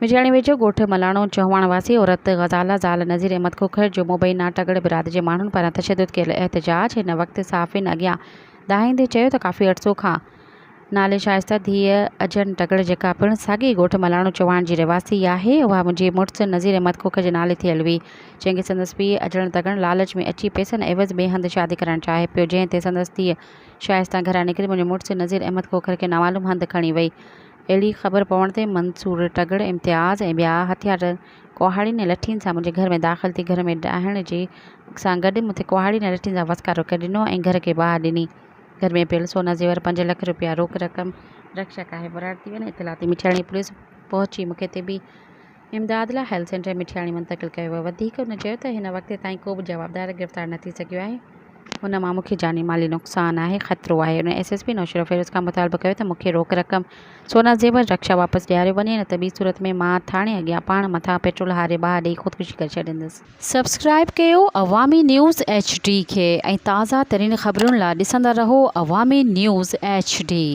مٺياڻي ويجهو ڳوٺ ملاڻو چوهاڻ واسي عورت غزاله زال نذير احمد کوکر جو مبينا ٽڳڙ برادري جي ماڻهن پاران تشدد ڪيل احتجاج هن وقت صحافين اڳيان دانهيندي چيو ته ڪافي عرصو کان نالي شائسته ڌيء اجن ٽڳڙ جيڪا پڻ ساڳئي ڳوٺ ملاڻو چوهاڻ جي رهواسي آهي اها منهنجي مڙس نذير احمد کوکر جي نالي ٿيل هئي جنهن کي سندس پيء اجڻ تڳڻ لالچ ۾ اچي پئسن عيوض ٻئي هنڌ شادي ڪرائڻ چاهي پيو جنهن تي سندس ڌيء شائسته گهران نڪري منهنجي مڙس نذير احمد کوکر کي نامعلوم هنڌ کڻي وئي اهڙي خبر پوڻ تي منصور ٽڳڙ، امتياز ۽ ٻيا هٿيار ڪهاڙين ۽ لٺين سان منهنجي گهر ۾ داخل ٿي گهر ۾ ڊاهڻ جي سان گڏ مون تي ڪهاڙين ۽ لٺين سان وسڪارو ڪري ڏنو ۽ گهر کي باهه ڏني. گهر ۾ پيل سونا زيور، پنج لک رپيا روڪ رقم، رڪشا ڪاهي فرار ٿي ويا. اطلاع تي مٺياڻي پوليس پهچي مون کي طبي امداد لاء هيلٿ سينٽر مٺياڻي منتقل ڪيو ويو. وڌيڪ هن چيو ته هن وقت تائين ڪو به جوابدار گرفتار نه ٿي سگهيو آهي، ان مان مون کي جاني مالي نقصان آهي خطرو آهي. هن ايس ايس پي نوشهروفيروز کان مطالبو ڪيو ته مون کي روڪ رقم، سونا زيور، رڪشا واپس ڏياريو وڃي نه ته ٻي صورت ۾ مان ٿاڻي اڳيان پاڻ مٿان پيٽرول هاري باهه ڏئي خودڪشي ڪري ڇڏيندس. سبسڪرائيب ڪيو عوامي نيوز ايڇ ڊي کي ۽ تازه ترين خبرن لا ڏسندا رهو عوامي نيوز ايڇ ڊي.